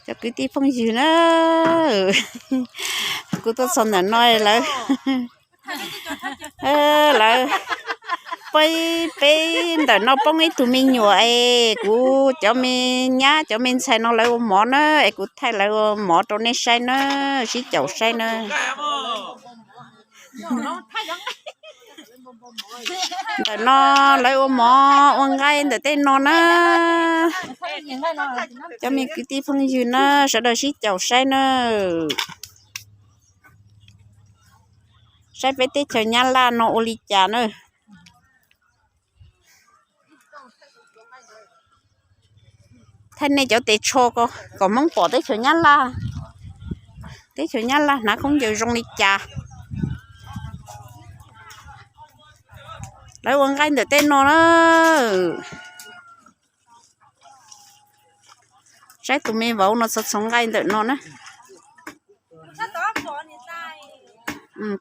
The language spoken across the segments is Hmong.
Cov kwv tij phooj ywg na, kuv tuaj txog ntawm no lawv, lawv peb, peb ntawm no poob ib tug me nyuam es kuv cov me nyab cov me ntxhais no lawv ua mov na, es kuv thaij lawv ua mov rau nej saib na, sib caum saib na. Ntawm no lawv ua mov ua nqaij ntawm tej no na. Cov me kwv tij phooj ywg na, sawv daws sib caum saib na. Saib peb teb chaws Nyab Laj no ua li cas na. Thaij nej cov tes tsho ko kom Hmoob pom teb chaws Nyab Laj, teb chaws Nyab Laj hnav khaub ncaws zoo li cas. Lawv ua nqaij ntawm tej no na. Saib tus me vauv no txhoov txhoov nqaij ntawm no na.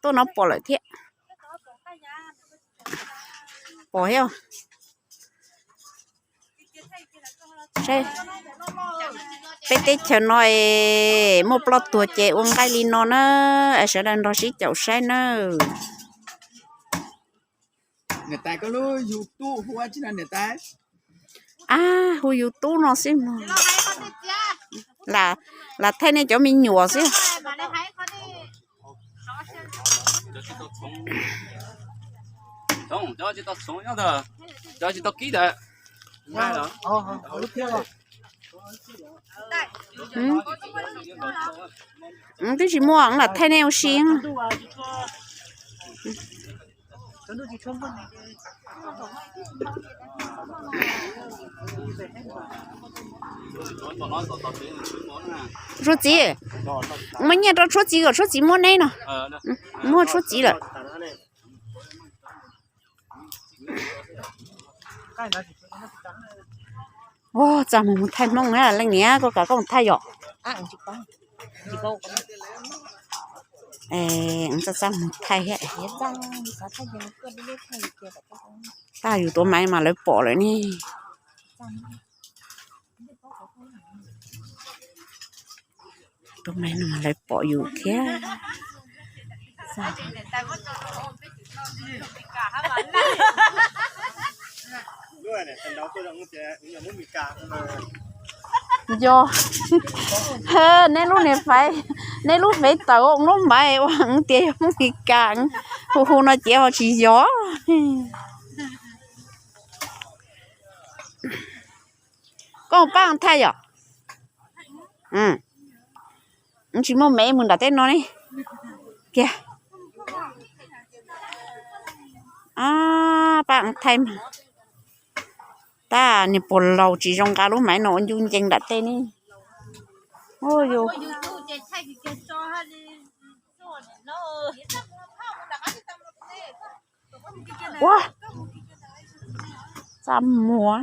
Tuaj no pom lawm thiab. Pom thiab. Peb teb chaws no es muaj ploj tuag ces ua nqaij li no na, es sawv daws nrog sib caum saib nawb. Ab, hu yus tub no xwb mog. Lam thaij nej cov me nyuam xwb. Twb tsis muaj, lam thaij nej ua si. Tshuav txiv, muab nyiaj rau tshuav txiv kom tshuav txiv muab neb no. Muab tshuav txiv lawm. Ua txaj muag mus thaij Hmoob na leej niam, koj kam koj mus thaij yom? Txaj txaj mus thaij thiab. Tag yus tuav maiv mas lawv pom lawm ne. Tuav maiv no mas lawv pom yus thiab. Yog, neb lub niam fais, neb lub fev tawm ua lub maiv ua tias yog Hmoob Mes Kas, hu hu no ces ho tsis yog. Koj pab thaij yom? Tsis muaj maiv mus nram tej no ne. Kiag, pab thaij mas. Tab niag puag laus tsis zoo nqa lub maiv no ua ncuj ncees nram tej ne. Yus, ua, txaj muag.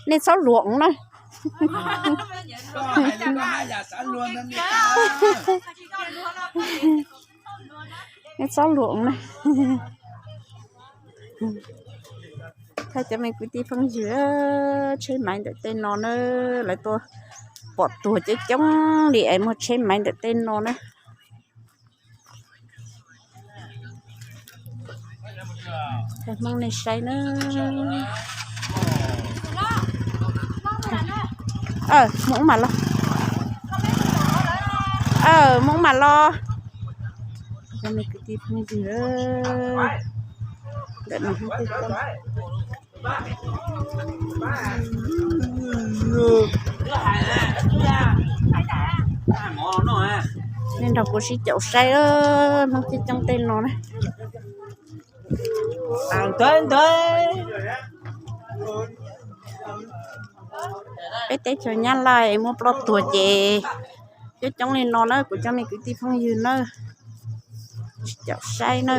Nej txhob luag na. Nej txhob luag na. Thaij cov me kwv tij phooj ywg, tsheb maiv ntawm tej no na, lawv tuaj pom tuag coob coob li es muaj tsheb maiv ntawm tej no na. Thaij Hmoob nej saib na. Mus ub mam los. Mus ub mam los. Cov me kwv tij phooj ywg, ntawm no Hmoob Tij Toob. Nej nrog kuv sib caum saib Hmoob Tij Toob tej no na. Peb teb chaws Nyab Laj muaj ploj tuag ces coob coob li no na kuv cov me kwv tij phooj ywg na. Sib caum saib na.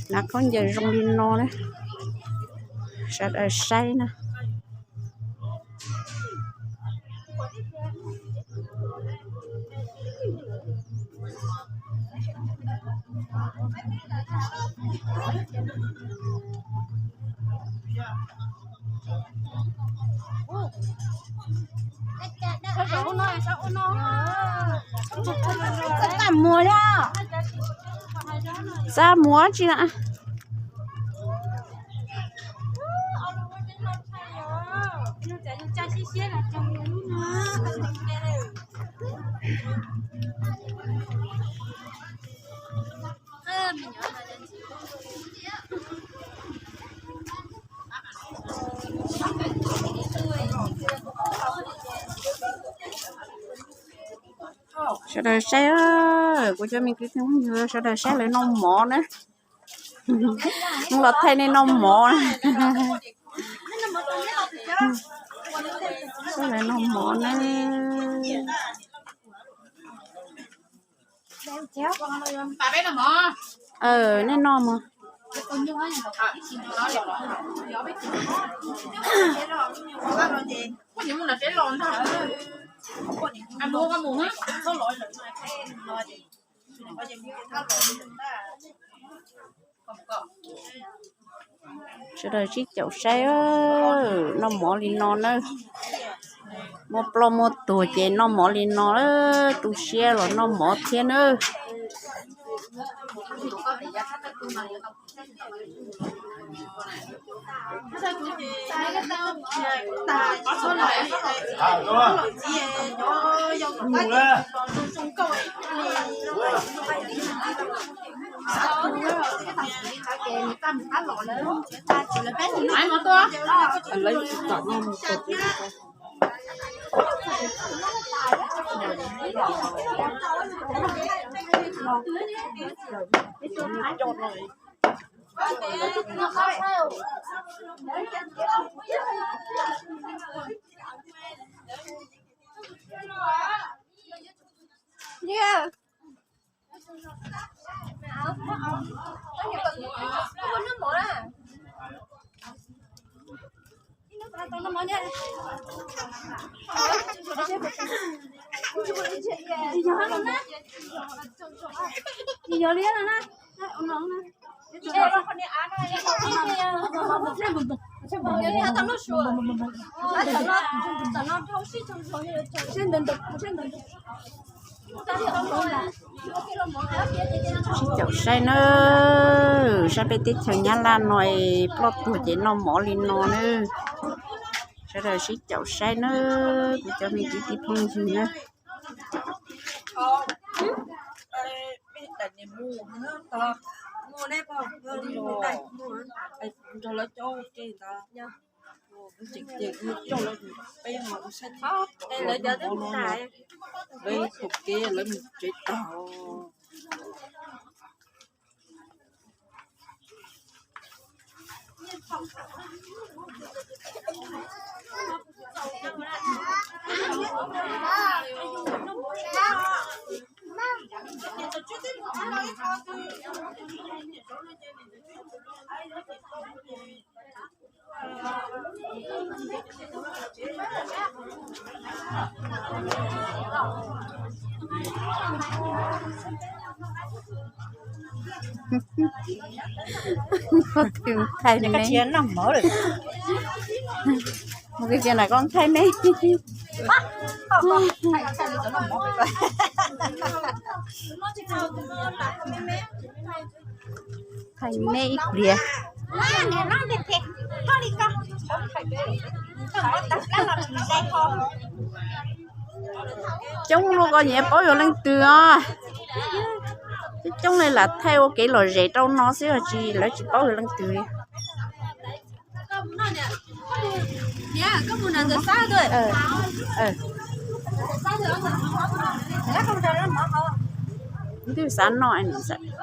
Hnav khaub ncaws zoo li no na. Sawv daws saib na. Xab muag thiab. Xab muag tsi na. Sawv daws saib, kuv cov me kwv tij phooj ywg sawv daws saib lawv noj mov na. Los thaij nej noj mov. Saib lawv noj mov na. Nej noj mov. Sawv daws sib caum saib, noj mov li no na. Muaj ploj muaj tuag ces noj mov li no, tu siab los noj mov thiab na. Sib caum saib nawb, saib peb teb chaws Nyab Laj no es ploj tuag ces noj mov li no nawb. Sawv daws sib caum saib nawb, kuv cov me kwv tij phooj ywg nawb. Lawv tus kev lawv mus tsev tag. Mus koj cia na, koj nthaij nej. Thaij nej ib pliag. Coob luaj koj nyiam paub yog leej twg os. Coob coob li lam thaij ua kev lom zem rau no xwb os, tsis, lawv tsis paub yog leej twg li. Twb xav noj, xav noj.